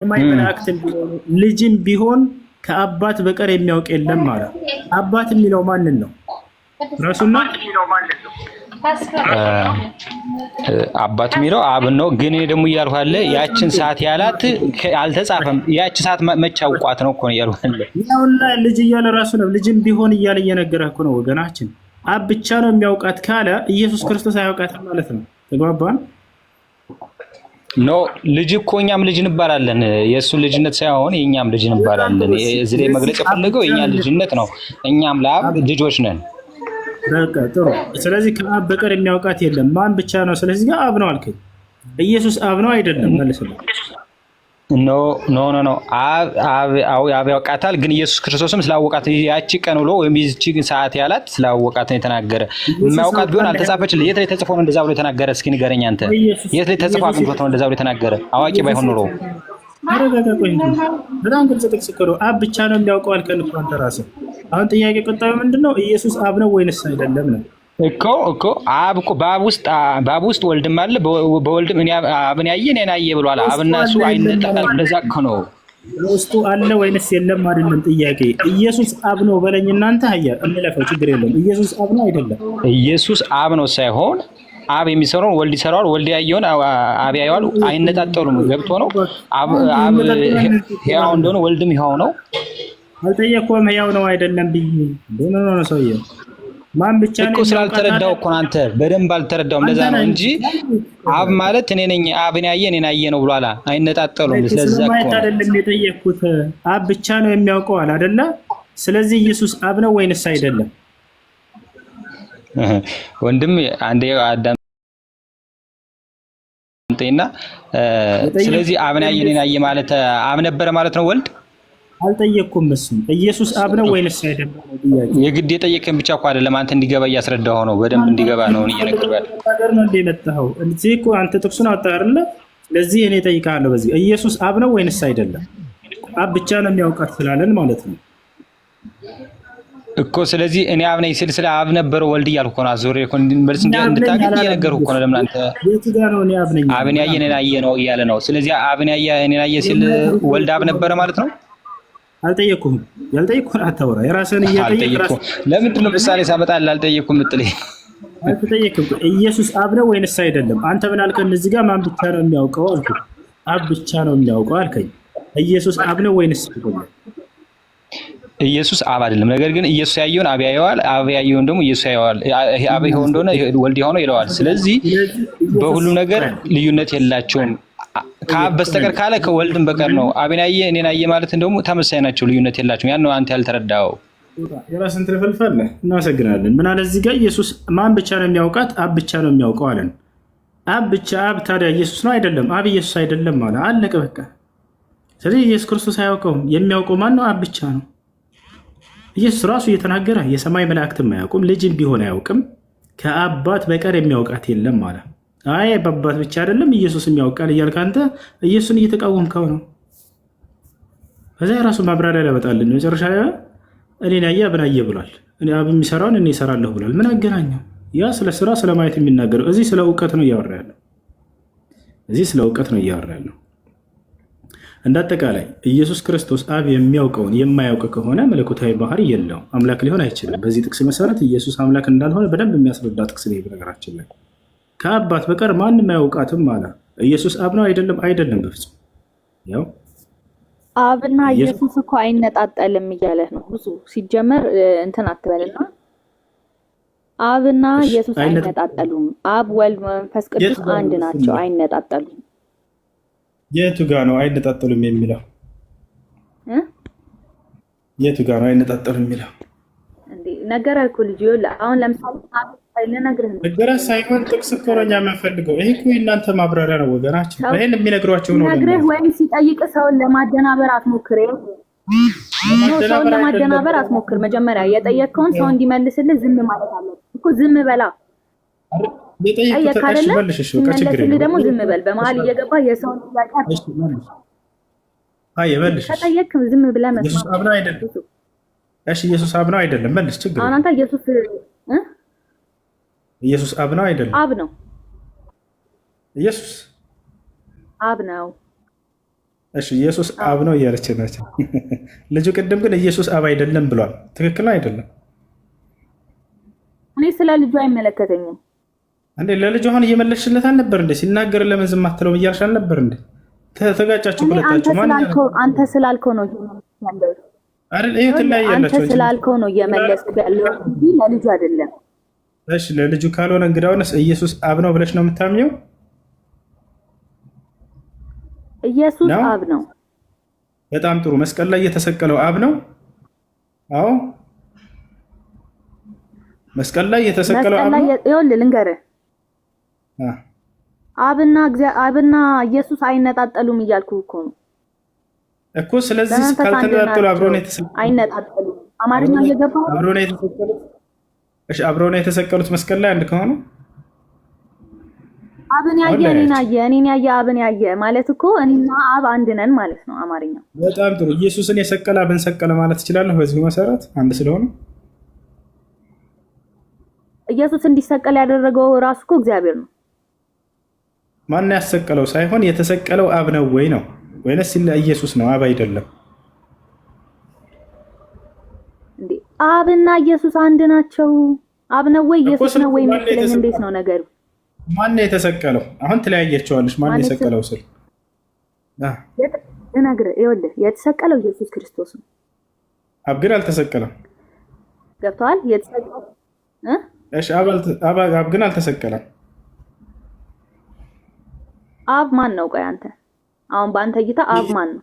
የሰማይ መላእክትም ቢሆኑ ልጅም ቢሆን ከአባት በቀር የሚያውቅ የለም ማለት። አባት የሚለው ማንን ነው? ራሱን ነው? አባት የሚለው አብ ነው። ግን እኔ ደግሞ እያልኩ ያለ ያችን ሰዓት ያላት አልተጻፈም። ያችን ሰዓት መች አውቋት ነው እኮ ነው እያልኩ ያለ። ያውና ልጅ እያለ ራሱ ነው። ልጅም ቢሆን እያለ እየነገረህ እኮ ነው ወገናችን። አብ ብቻ ነው የሚያውቃት ካለ ኢየሱስ ክርስቶስ አያውቃትም ማለት ነው። ተግባባን? No፣ ልጅ እኮ እኛም ልጅ እንባላለን። የእሱን ልጅነት ሳይሆን የእኛም ልጅ እንባላለን። እዚህ ላይ መግለጽ የፈለገው የእኛን ልጅነት ነው። እኛም ለአብ ልጆች ነን። በቃ ጥሩ። ስለዚህ ከአብ በቀር የሚያውቃት የለም። ማን ብቻ ነው? ስለዚህ ጋር አብ ነው አልከኝ። ኢየሱስ አብ ነው አይደለም? መልስልኝ። No, no, no, no፣ አብ ያውቃታል፣ ግን ኢየሱስ ክርስቶስም ስላወቃት ያቺ ቀን ብሎ ወይም ይህቺ ሰዓት ያላት ስላወቃት ነው የተናገረ። የማያውቃት ቢሆን አልተጻፈችልህ። የት ላይ ተጽፎ ነው እንደዛ ብሎ የተናገረ? እስኪ ንገረኝ አንተ። የት ላይ ተጽፎ አግኝቶት ነው እንደዛ ብሎ የተናገረ? አዋቂ ባይሆን ኖሮ። ተረጋጋ። ቆይ እንጂ በጣም ግልጽ ጥቅስ እኮ ነው። አብ ብቻ ነው የሚያውቀው አልከን እኮ አንተ ራስህ። አሁን ጥያቄ ቀጣዩ ምንድን ነው? ኢየሱስ አብ ነው ወይንስ አይደለም ነው? እኮ አብ እኮ በአብ ውስጥ ወልድም አለ፣ በወልድም እኔ አብን ያየ እኔን አየ ብሏል። አብና እሱ አይነጣጠልም። እንደዛ እኮ ነው። በውስጡ አለ ወይንስ የለም አይደለም ጥያቄ። ኢየሱስ አብ ነው በለኝ። እናንተ ሀያ እንለፈው፣ ችግር የለም። ኢየሱስ አብ ነው አይደለም? ኢየሱስ አብ ነው ሳይሆን አብ የሚሰራውን ወልድ ይሰራዋል፣ ወልድ ያየውን አብ ያየዋል። አይነጣጠሉም። ገብቶ ነው። አብ ሕያው እንደሆነ ወልድም ሕያው ነው። አልጠየቅኩም። ሕያው ነው አይደለም ብዬ ምን ሆነ ሰውዬው? ማን ብቻ ነው እኮ ስላልተረዳው እኮ ነው። አንተ በደንብ አልተረዳውም። ለዛ ነው እንጂ አብ ማለት እኔ ነኝ፣ አብን ያየ እኔን ያየ ነው ብሏላ። አይነጣጠሉም። ስለዛ እኮ ስለማየት ነው አይደለም የጠየቅኩት። አብ ብቻ ነው የሚያውቀው አለ አይደለ? ስለዚህ ኢየሱስ አብ ነው ወይንስ አይደለም? ወንድም፣ አንዴ አዳምጠኝና፣ ስለዚህ አብን ያየ እኔን ያየ ማለት አብ ነበረ ማለት ነው ወልድ? አልጠየቅኩም። እሱን ኢየሱስ አብ ነው ወይንስ አይደለም ነው ጥያቄ። የግድ የጠየቀን ብቻ እኮ አይደለም፣ አንተ እንዲገባ እያስረዳሁ ነው። በደንብ እንዲገባ ነው እየነገርኩህ ያለው። ነገር ነው እንደ የመጣኸው እዚህ እኮ አንተ ጥቅሱን አወጣህ አይደለ? ስለዚህ እኔ እጠይቅሃለሁ በዚህ ኢየሱስ አብ ነው ወይንስ አይደለም? አብ ብቻ ነው የሚያውቃት ስላለን ማለት ነው። እኮ ስለዚህ እኔ አብ ነኝ ስል ስለ አብ ነበረ ወልድ እያልኩ እኮ ነው። አዞሬ እኮ መልስ እንድታገኝ እየነገርኩህ እኮ ነው። ለምን አንተ የቱ ጋር ነው እኔ አብ ነኝ? አብን ያየ እኔን አየ ነው እያለ ነው። ስለዚህ አብን ያየ እኔን አየ ሲል ወልድ አብ ነበረ ማለት ነው። አልጠየቅኩህም። ያልጠየቅኩህን አታውራ። የራስህን እየጠየቅ አልጠየቅኩም። ለምንድን ነው ምሳሌ ሳመጣልህ አልጠየቅኩም የምትለኝ? አልተጠየቅም። ኢየሱስ አብ ነው ወይንስ አይደለም? አንተ ምን አልከን? እዚህ ጋር ማን ብቻ ነው የሚያውቀው አልኩህ። አብ ብቻ ነው የሚያውቀው አልከኝ። ኢየሱስ አብ ነው ወይንስ አይደለም? ኢየሱስ አብ አይደለም። ነገር ግን ኢየሱስ ያየውን አብ ያየዋል፣ አብ ያየውን ደግሞ ኢየሱስ ያየዋል። አብ ይኸው እንደሆነ ወልድ ይኸው ነው ይለዋል። ስለዚህ በሁሉም ነገር ልዩነት የላቸውም። ከአብ በስተቀር ካለ ከወልድም በቀር ነው። አብን ያየ እኔን አየ ማለት ደግሞ ተመሳሳይ ናቸው፣ ልዩነት የላቸውም። ያን ነው አንተ ያልተረዳኸው። የራስን ትለፈልፋለህ። እናመሰግናለን። ምን አለ እዚህ ጋር ኢየሱስ ማን ብቻ ነው የሚያውቃት? አብ ብቻ ነው የሚያውቀው አለን። አብ ብቻ፣ አብ ታዲያ ኢየሱስ ነው አይደለም? አብ ኢየሱስ አይደለም አለ። አለቀ በቃ። ስለዚህ ኢየሱስ ክርስቶስ አያውቀውም። የሚያውቀው ማን ነው? አብ ብቻ ነው። ኢየሱስ ራሱ እየተናገረ የሰማይ መላእክትም አያውቁም፣ ልጅም ቢሆን አያውቅም፣ ከአባት በቀር የሚያውቃት የለም አለ። አይ በአባት ብቻ አይደለም ኢየሱስም ያውቃል እያልክ አንተ ኢየሱስን እየተቃወምከው ነው። ከዛ የራሱ ማብራሪያ ሊያመጣልን መጨረሻ ላይ እኔን ያየ አብን አየ ብሏል። እኔ አብ የሚሰራውን እኔ እሰራለሁ ብሏል። ምን አገናኘው? ያ ስለ ስራ ስለማየት የሚናገረው፣ እዚህ ስለ እውቀት ነው እያወራ ያለው። እዚህ ስለ እውቀት ነው እያወራ ያለው። እንደ አጠቃላይ ኢየሱስ ክርስቶስ አብ የሚያውቀውን የማያውቅ ከሆነ መለኮታዊ ባህሪ የለውም፣ አምላክ ሊሆን አይችልም። በዚህ ጥቅስ መሰረት ኢየሱስ አምላክ እንዳልሆነ በደንብ የሚያስረዳ ጥቅስ ነው። በነገራችን ላይ ከአባት በቀር ማንም አያውቃትም አለ። ኢየሱስ አብ ነው አይደለም? አይደለም፣ በፍጹም ያው አብና ኢየሱስ እኮ አይነጣጠልም እያለህ ነው። ብዙ ሲጀመር እንትን አትበልና አብና ኢየሱስ አይነጣጠሉም። አብ፣ ወልድ፣ መንፈስ ቅዱስ አንድ ናቸው፣ አይነጣጠሉም። የቱ ጋ ነው አይነጣጠሉም የሚለው? የቱ ጋ ነው አይነጣጠሉም የሚለው? ነገረ እኮ ልጅ ይኸውልህ፣ አሁን ለምሳሌ ልነግርህ ነው። ነገረ ሳይሆን ጥቅስ እኮ ነው እኛ የምንፈልገው። ይሄ እኮ የእናንተ ማብራሪያ ነው ወገናችን። ይሄን የሚነግሯቸው ነው። ነግርህ ወይም ሲጠይቅ ሰውን ለማደናበር አትሞክር። ሰውን ለማደናበር አትሞክር። መጀመሪያ የጠየቅከውን ሰው እንዲመልስልህ ዝም ማለት አለብህ እኮ። ዝም በላ። ጠየቅ አይደለ? ሲመለስልህ ደግሞ ዝም በል። በመሀል እየገባ የሰውን ጥያቄ ከጠየቅ ዝም ብለህ መስማት። እሺ ኢየሱስ አብ ነው አይደለም? መልስ። ችግር አሁን አንተ ኢየሱስ ኢየሱስ አብ ነው አይደለም? አብ ነው። ኢየሱስ አብ ነው። እሺ ኢየሱስ አብ ነው እያለች ናቸው። ልጁ ቅድም ግን ኢየሱስ አብ አይደለም ብሏል። ትክክል አይደለም? እኔ ስለ ልጁ አይመለከተኝም። እንዴ ለልጁ አሁን እየመለስሽለት አልነበር እንዴ? ሲናገር ለምን ዝም አትለውም እያልሽ አልነበር እንዴ? ተጋጫችሁ ሁለታችሁ። አንተ ስላልከው ነው አይደል? ይሄ ትለያያላችሁ። አንተ ስላልከው ነው እየመለስኩ ያለው እንጂ ለልጁ አይደለም። እሺ ለልጁ ካልሆነ እንግዳውንስ ኢየሱስ አብ ነው ብለሽ ነው የምታምኘው? ኢየሱስ አብ ነው። በጣም ጥሩ። መስቀል ላይ የተሰቀለው አብ ነው? አዎ መስቀል ላይ የተሰቀለው አብ ነው። ይኸውልህ ልንገርህ፣ አብና ኢየሱስ አይነጣጠሉም እያልኩህ እኮ ነው እኮ። ስለዚህ ካልተነጣጠሉ አብረው ነው የተሰቀሉት። አይነጣጠሉም። አማርኛ እየገባህ አብረው ነው የተሰቀሉት። እሺ አብረው ነው የተሰቀሉት መስቀል ላይ አንድ ከሆኑ አብን ያየ እኔን አየ፣ እኔን ያየ አብን ያየ ማለት እኮ እኔና አብ አንድ ነን ማለት ነው አማርኛው። በጣም ጥሩ። ኢየሱስን የሰቀለ አብን ሰቀለ ማለት እችላለሁ በዚሁ መሰረት አንድ ስለሆነ። ኢየሱስ እንዲሰቀል ያደረገው ራሱ እኮ እግዚአብሔር ነው። ማን ያሰቀለው ሳይሆን የተሰቀለው አብ ነው ወይ ነው ወይንስ ኢየሱስ ነው? አብ አይደለም እንዴ? አብና ኢየሱስ አንድ ናቸው። አብ ነው ወይ ኢየሱስ ነው ወይ የምትለኝ እንዴት ነው ነገሩ? ማን የተሰቀለው? አሁን ትለያየቸዋለች። ማን የሰቀለው ስል እነግርህ፣ ይኸውልህ የተሰቀለው ኢየሱስ ክርስቶስ ነው። አብ ግን አልተሰቀለም። ገብቶሃል? የተሰቀለው እሺ፣ አብ ግን አልተሰቀለም። አብ ማን ነው? ቆይ አንተ አሁን በአንተ እይታ አብ ማን ነው?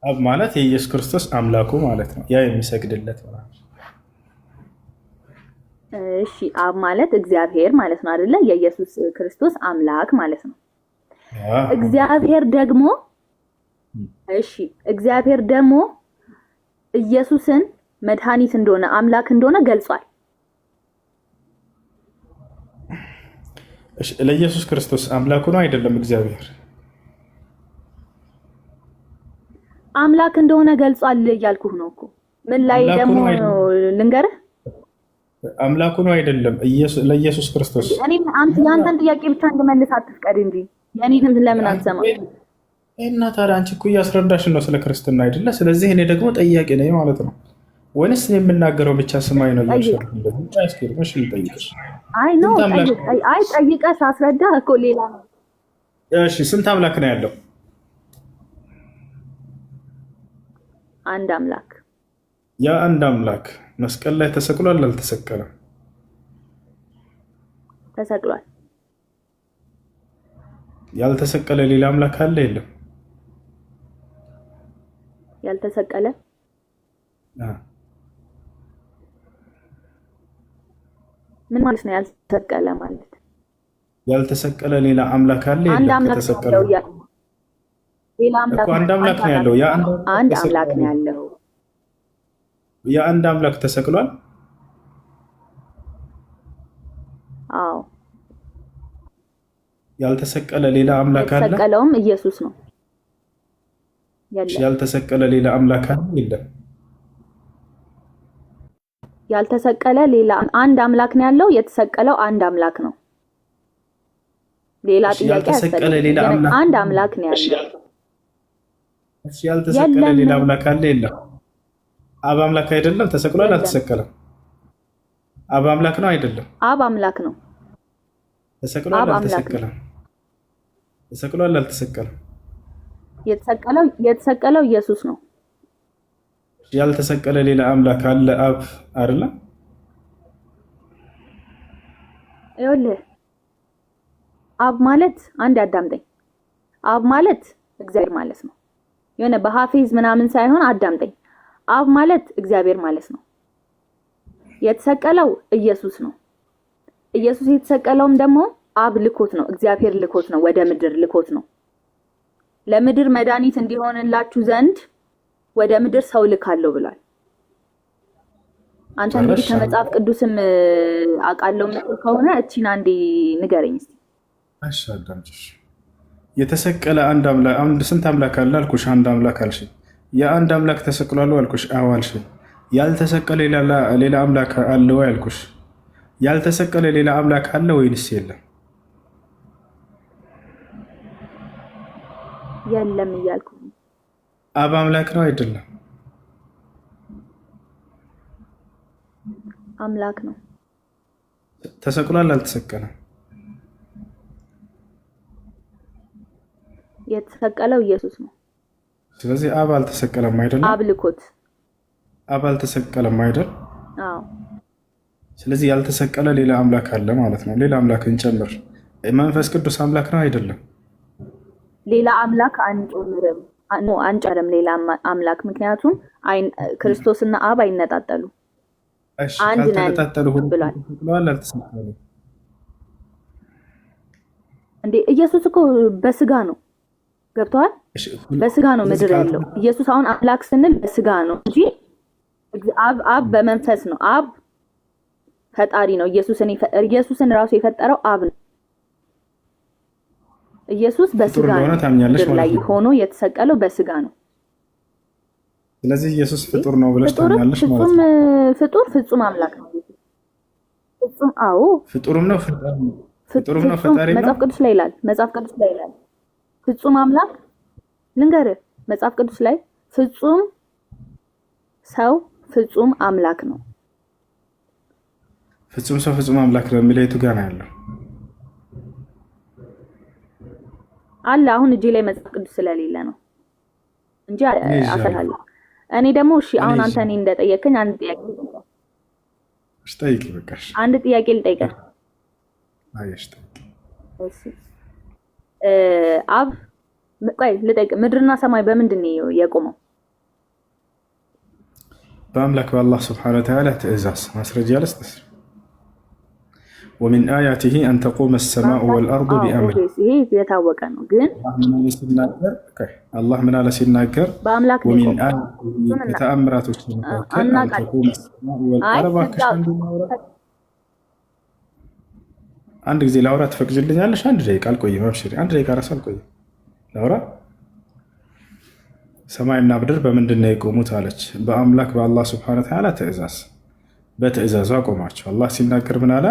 አብ ማለት የኢየሱስ ክርስቶስ አምላኩ ማለት ነው። ያ የሚሰግድለት ማለት ነው። እሺ አብ ማለት እግዚአብሔር ማለት ነው አይደለ? የኢየሱስ ክርስቶስ አምላክ ማለት ነው። እግዚአብሔር ደግሞ እሺ እግዚአብሔር ደግሞ ኢየሱስን መድኃኒት እንደሆነ አምላክ እንደሆነ ገልጿል። እሺ ለኢየሱስ ክርስቶስ አምላኩ ነው አይደለም? እግዚአብሔር አምላክ እንደሆነ ገልጿል እያልኩህ ነው እኮ። ምን ላይ ደግሞ ልንገርህ? አምላኩ ነው አይደለም? ለኢየሱስ ክርስቶስ እኔ አንተ የአንተን ጥያቄ ብቻ እንድመልስ አትፍቀድ እንጂ የእኔንም ለምን አትሰማም? እና ታዲያ አንቺ እኮ እያስረዳሽን ነው ስለ ክርስትና አይደለ? ስለዚህ እኔ ደግሞ ጠያቂ ነኝ ማለት ነው። ወይንስ እኔ የምናገረው ብቻ ስማኝ ነው? ልጠይቅሽ። አይ no አይ ጠይቀህ ሳስረዳህ እኮ ሌላ ነው። እሺ ስንት አምላክ ነው ያለው? አንድ አምላክ። ያ አንድ አምላክ መስቀል ላይ ተሰቅሏል አልተሰቀለም? ተሰቅሏል። ያልተሰቀለ ሌላ አምላክ አለ የለም? ያልተሰቀለ ምን ማለት ነው? ያልተሰቀለ ማለት ያልተሰቀለ ሌላ አምላክ አለ አንድ የለም? አምላክ ነው ከተሰቀለ ያለው እያልኩ ሌላ እኮ አምላክ አንድ አምላክ ነው ያለው። ያ አንድ አንድ አምላክ ነው ያለው። ያ አንድ አምላክ ተሰቅሏል። አዎ ያልተሰቀለ ሌላ አምላክ አለ? የተሰቀለውም ኢየሱስ ነው። የለም ያልተሰቀለ ሌላ አምላክ አለ የለም? ያልተሰቀለ ሌላ አንድ አምላክ ነው ያለው። የተሰቀለው አንድ አምላክ ነው። ሌላ እሺ፣ ጥያቄ ያልተሰቀለ አያስፈልግም። ሌላ አምላክ አንድ አምላክ ነው ያለው። እሺ፣ ያልተሰቀለ የለም ሌላ አምላክ አለ የለም? አብ አምላክ አይደለም? ተሰቅሏል የለም። አልተሰቀለም? አብ አምላክ ነው አይደለም? አብ አምላክ ነው። ተሰቅሏል አብ አምላክ ነው። አልተሰቀለም? ተሰቅሏል አልተሰቀለም? የተሰቀለው ኢየሱስ ነው። ያልተሰቀለ ሌላ አምላክ አለ? አብ አይደለም? ይኸውልህ አብ ማለት አንድ አዳምጠኝ። አብ ማለት እግዚአብሔር ማለት ነው። የሆነ በሀፊዝ ምናምን ሳይሆን አዳምጠኝ። አብ ማለት እግዚአብሔር ማለት ነው። የተሰቀለው ኢየሱስ ነው። ኢየሱስ የተሰቀለውም ደግሞ አብ ልኮት ነው። እግዚአብሔር ልኮት ነው። ወደ ምድር ልኮት ነው። ለምድር መድኃኒት እንዲሆንላችሁ ዘንድ ወደ ምድር ሰው ልካለሁ ብሏል። አንተ እንግዲህ ጨረሽ? ከመጽሐፍ ቅዱስም አውቃለሁ የምትል ከሆነ እቺን አንዴ ንገረኝ እስኪ። እሺ አዳምጪሽ። የተሰቀለ አንድ አምላክ አንድ ስንት አምላክ አለ አልኩሽ? አንድ አምላክ አልሽኝ። የአንድ አምላክ ተሰቅሏል አልኩሽ? አዎ አልሽኝ። ያልተሰቀለ ሌላ አምላክ አለ ወይ አልኩሽ? ያልተሰቀለ ሌላ አምላክ አለ ወይንስ የለም? የለም እያልኩ ነው። አብ አምላክ ነው አይደለም? አምላክ ነው። ተሰቅሏል አልተሰቀለም? የተሰቀለው ኢየሱስ ነው። ስለዚህ አብ አልተሰቀለም አይደለም? አብ ልኮት። አብ አልተሰቀለም አይደል? አዎ። ስለዚህ ያልተሰቀለ ሌላ አምላክ አለ ማለት ነው። ሌላ አምላክ እንጨምር። መንፈስ ቅዱስ አምላክ ነው አይደለም? ሌላ አምላክ አንጨምርም። No፣ አንጨምርም ሌላ አምላክ፣ ምክንያቱም ክርስቶስና አብ አይነጣጠሉ፣ እሺ፣ አንድ ነን ካልተነጣጠሉ ሁለቱም ብሏል። ተሰቅለዋል አልተሰቀሉም? እንዴ፣ ኢየሱስ እኮ በስጋ ነው፣ ገብቶሃል? እሺ፣ በስጋ ነው ስለዚህ ምድር ያለው ኢየሱስ። አሁን አምላክ ስንል በስጋ ነው እንጂ አብ በመንፈስ ነው። አብ ፈጣሪ ነው። ኢየሱስን ራሱ የፈጠረው አብ ነው። ኢየሱስ ፍጡር በስጋ እንደሆነ ነው ታምኛለሽ ምድር ላይ ማለት ነው። ሆኖ የተሰቀለው በስጋ ነው። ስለዚህ ኢየሱስ ፍጡር ነው ብለሽ ፍጡርም ታምኛለሽ ማለት ፍጹም ነው። ፍጡር ፍጹም አምላክ ነው። ፍጹም፣ አዎ። ፍጡርም ነው ፈጣሪም ነው። ፍጡርም ነው ፍጹም ፈጣሪም ነው። መጽሐፍ ቅዱስ ላይ ይላል። መጽሐፍ ቅዱስ ላይ ይላል። ፍጹም አምላክ፣ ልንገርህ፣ መጽሐፍ ቅዱስ ላይ ፍጹም ሰው ፍጹም አምላክ ነው። ፍጹም ሰው ፍጹም አምላክ ነው የሚለው የቱ ጋር ነው ያለው? አለ። አሁን እጄ ላይ መጽሐፍ ቅዱስ ስለሌለ ነው እንጂ እኔ ይዣለሁ። አሳይሃለሁ። እኔ ደግሞ እሺ፣ እኔ አሁን አንተ ይዣለሁ። እኔ እንደጠየቅከኝ አንድ ጥያቄ ልጠይቅህ። እሺ ጠይቂ፣ በቃ እሺ። አንድ ጥያቄ ልጠይቅህ። አይ እሺ ጠይቂ። እሺ፣ አብ፣ ቆይ ልጠይቅህ፣ ምድርና ሰማይ በምንድን ነው የቆመው? በአምላክ በአላህ سبحانه وتعالى ትእዛዝ። ማስረጃ ልስጥሽ። ومن آياته أن تقوم السماء በአምላክ والأرض አዎ፣ بأمره። Okay፣ ይሄ የታወቀ ነው፣ ግን አላህ ምን አለ ሲናገር? ቆይ፣ አላህ ምን አለ ሲናገር? በአምላክ ነው ومن የቆመው። آياته እሱን እና ከተአምራቶች መካከል أن አናውቃለን። تقوم السماء አይ ኧረ እባክሽ ህጋዊ አንዱ ማውራት አንድ ጊዜ ላውራ ትፈቅጂልኛለሽ? አንድ ደቂቃ አልቆይም። أبشري፣ አንድ ደቂቃ ራሱ አልቆይም። ላውራ። ሰማይና ምድር በምንድን ነው የቆሙት አለች። በአምላክ በአላህ سبحانه وتعالى ትእዛዝ፣ በትእዛዙ አቆማቸው። አላህ ሲናገር ምን አለ?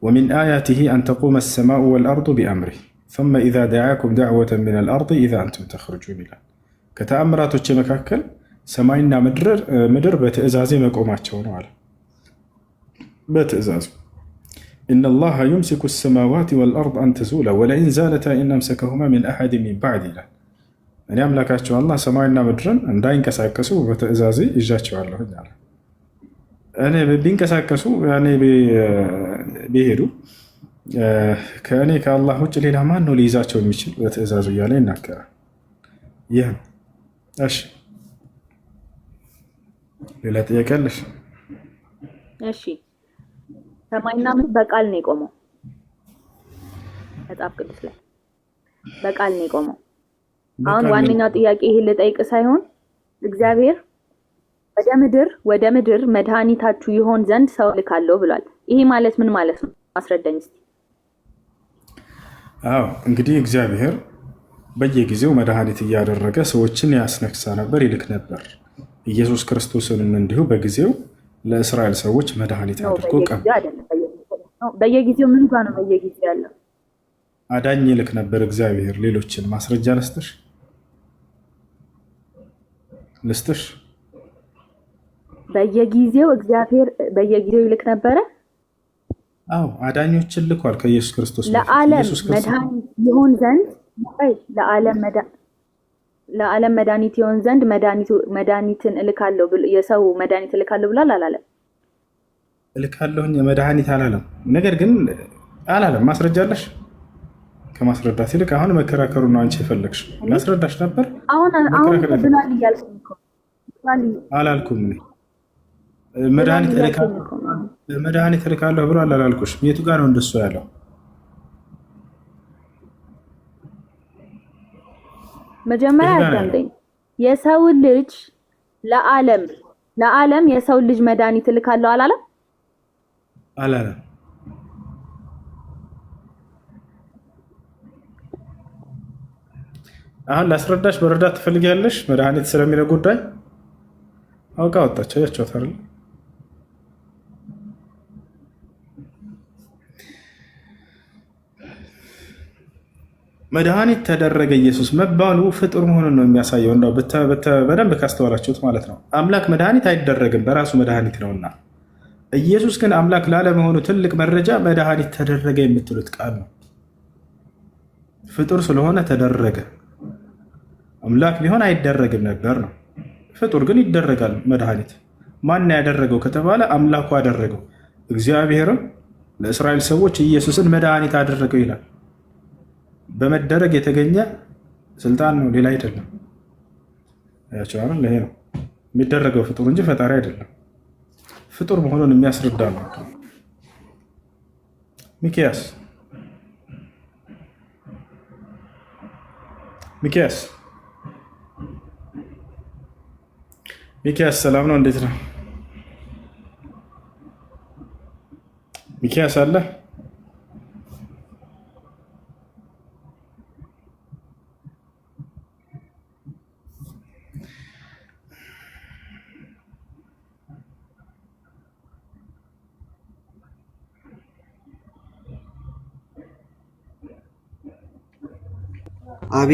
ومن آياته أن تقوم السماء والأرض بأمره ثم إذا دعاكم دعوة من الأرض إذا أنتم تخرجون ይላል። ከተአምራቶች መካከል ሰማይና ምድር በትእዛዜ መቆማቸው ነው አለ። በትእዛዙ። إن الله يمسك السماوات والأرض أن تزولا ولئن زالتا إن أمسكهما من أحد من بعده ይላል። እኔ አምላካቸው አላህ ሰማይና ምድርን እንዳይንቀሳቀሱ በትእዛዜ ይዣቸዋለሁኝ አለ። እኔ ቢንቀሳቀሱ፣ እኔ ቢሄዱ፣ ከእኔ ከአላህ ውጭ ሌላ ማን ነው ሊይዛቸው የሚችል በትእዛዙ እያለ ይናገራል። ይህ ነው። እሺ፣ ሌላ ጥያቄ አለሽ? እሺ፣ ሰማይና ምድር በቃል ነው የቆመው። መጽሐፍ ቅዱስ ላይ በቃል ነው የቆመው። አሁን በቃል ነው። ዋነኛው ጥያቄ ይሄ ልጠይቅ ሳይሆን እግዚአብሔር ወደ ምድር መድኃኒታችሁ ይሆን ዘንድ ሰው ልካለሁ ብሏል። ይሄ ማለት ምን ማለት ነው? አስረዳኝ እስኪ። አዎ፣ እንግዲህ እግዚአብሔር በየጊዜው መድኃኒት እያደረገ ሰዎችን ያስነክሳ ነበር፣ ይልክ ነበር። ኢየሱስ ክርስቶስንም እንዲሁ በጊዜው ለእስራኤል ሰዎች መድኃኒት ነው አድርጎ ቀባ። በየጊዜው አይደለም። በየጊዜው ነው። በየጊዜው ምን ጋር ነው በየጊዜው ያለው? አዳኝ ይልክ ነበር እግዚአብሔር ሌሎችን። ማስረጃ ልስጥሽ ልስጥሽ። በየጊዜው እግዚአብሔር በየጊዜው ይልክ ነበረ። አዎ፣ አዳኞችን ልኳል ከኢየሱስ ክርስቶስ በፊት። ለዓለም ኢየሱስ ክርስቶስ መድኃኒት ይሆን ዘንድ፣ ቆይ፣ ለዓለም መድኃኒት ይሆን ዘንድ መድኃኒትን እልካለሁ ብሎ፣ የሰው መድኃኒት እልካለሁ ብሏል አላለም? እልካለሁኝ መድኃኒት አላለም። ነገር ግን አላለም። ማስረጃ አለሽ? ከማስረዳት ይልቅ አሁን መከራከሩ ነው አንቺ የፈለግሽው። እንዴ? ላስረዳሽ ነበር። አሁን እኮ መከራከር ብሏል እያልከኝ እኮ ብሏል አላልኩም። እኔ ብሏል መድኃኒት እያልከኝ እኮ ነው። መድኃኒት እልካለሁ ብሏል አላልኩሽም። የቱ ጋር ነው እንደሱ ያለው? መጀመሪያ የቱ ጋር ነው ያለው? አዳምጠኝ። የሰው ልጅ ለዓለም የሰው ልጅ መድኃኒት እልካለሁ አላለም? አላለም። አሁን ላስረዳሽ በረዳት ትፈልጊያለሽ? መድኃኒት ስለሚለው ጉዳይ አውቃ ወጣች። አያችኋት አይደል? መድኃኒት ተደረገ ኢየሱስ መባሉ ፍጡር መሆኑን ነው የሚያሳየው። እንደው በደንብ ካስተዋላችሁት ማለት ነው። አምላክ መድኃኒት አይደረግም፣ በራሱ መድኃኒት ነውና። ኢየሱስ ግን አምላክ ላለመሆኑ ትልቅ መረጃ መድኃኒት ተደረገ የምትሉት ቃል ነው። ፍጡር ስለሆነ ተደረገ። አምላክ ቢሆን አይደረግም ነበር ነው። ፍጡር ግን ይደረጋል። መድኃኒት ማን ያደረገው ከተባለ አምላኩ አደረገው። እግዚአብሔርም ለእስራኤል ሰዎች ኢየሱስን መድኃኒት አደረገው ይላል። በመደረግ የተገኘ ስልጣን ነው፣ ሌላ አይደለም። ያቸው አይደል? ይሄ ነው የሚደረገው ፍጡር እንጂ ፈጣሪ አይደለም። ፍጡር መሆኑን የሚያስረዳ ነው። ሚኪያስ ሚኪያስ ሚኪያስ ሰላም ነው? እንዴት ነው ሚኪያስ አለ? አቤት።